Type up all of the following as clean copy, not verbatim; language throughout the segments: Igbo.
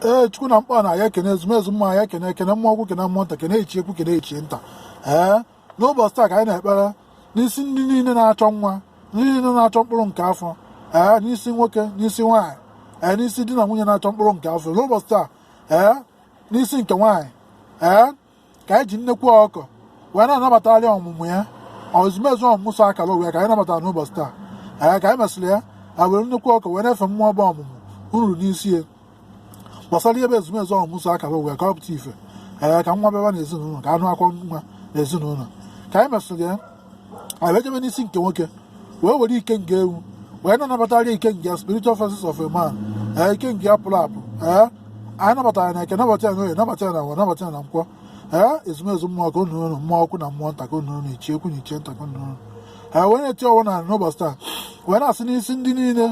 Ee, Chukwu na mkpa na ya ekene ezumezu mmụọ ya ekene ekene mmụọ ukwu, kene mmụọ nta, kene ichie ukwu, kene ichie nta. Ee, n'ụbọchị taa ka anyị na-ekpere n'isi ndị niile na-achọ nwa, ndị niile na-achọ mkpụrụ nke afọ. Ee, n'isi nwoke, n'isi nwaanyị, ee, n'isi di na nwunye na-achọ mkpụrụ nke afọ n'ụbọchị taa. Ee, n'isi nke nwaanyị, ee, ka anyị ji nnekwu ọkụkọ wee na-anabatagharị ọmụmụ ya, ezumezu ọmụmụ so akara ụwa ya ka anyị nabatara n'ụbọchị taa. Ee, ka anyị mesịrị ya, a were nnekwu ọkụkọ wee na-efe mmụọ bụ ọmụmụ uru n'isi ya gbasara ihe bụ ezumezu ọmụmụ so akara ụwa ya ka ọ pụta ife. Ee, ka nwa bịaba n'ezinụlọ, ka anụ akwa nwa n'ezinụlọ. Ka anyị mesịrị ya, anyị wee jebe n'isi nke nwoke, wee were ikenga ewu wee na-anabatara ikenga spiritual forces of a man. Ee, ikenga ya pụrụ apụ. Ee, anyị nabatara ya na Eke, nabata ya n'Oye, nabata ya na Awọ, nabata ya na Nkwọ. Ee, ezumezu mmụọ ka unu unu, mmụọ ukwu na mmụọ nta ka unu unu, ichie ukwu na ichie nta ka unu unu. Ee, wee na-eti ọwụ na n'ụbọchị taa, wee na-asị n'isi ndị niile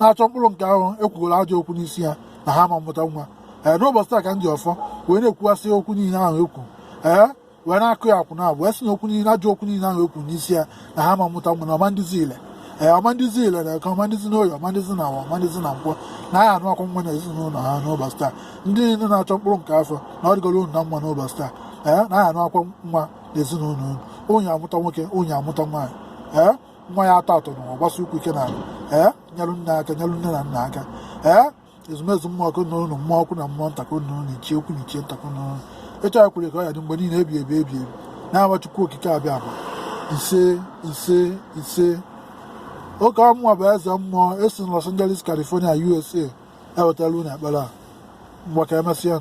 na-achọ mkpụrụ nke ahụ ekwugoro ajọ okwu n'isi ya na ha ma mmụta nwa. Ee, n'ụbọchị taa ka m ji ọfọ wee na-ekwugasị okwu niile ahụ ekwu. Ee, wee na-akụ ya akwụ na abụ, wee sị na okwu niile, ajọ okwu niile ahụ ekwu n'isi ya na ha ma mmụta nwa, na ọma ndịzi ile. Ee, ọma ndịzi ile na Eke, ọma ndịzi n'Oye, ọma ndịzi na Awọ, ọma ndịzi na Nkwọ, na ya anụ akwụ nwa na ezinụlọ ha n'ụbọchị taa. Ndị niile na-achọ mkpụrụ nke afọ, na ọ dịgoro unu na mma n'ụbọchị taa. Ee, na ya anụ akwụ nwa na ezinụlọ unu, onye amụta nwoke, onye amụta nwaanyị. Ee, nwa ya atọ atọ n'ụwa, gbasa ụkwụ ike n'ala. Ee, nyelụ nne aka, nyelụ nne na nna aka. Ee, ezumezu mmụọ ka unu unu, mmụọ ukwu na mmụọ nta ka unu unu, ichie ukwu na ichie nta ka unu unu. Ịchọ ya kwere ka ọ ya dị mgbe niile ebi ebi ebi ebi na-agba Chukwu Okike abịa ama. Ise, ise, ise. Oke ọmụma bụ eze mmụọ esi na Los Angeles, California, USA ewetara unu ekpere a. Mgbe ka emesịa.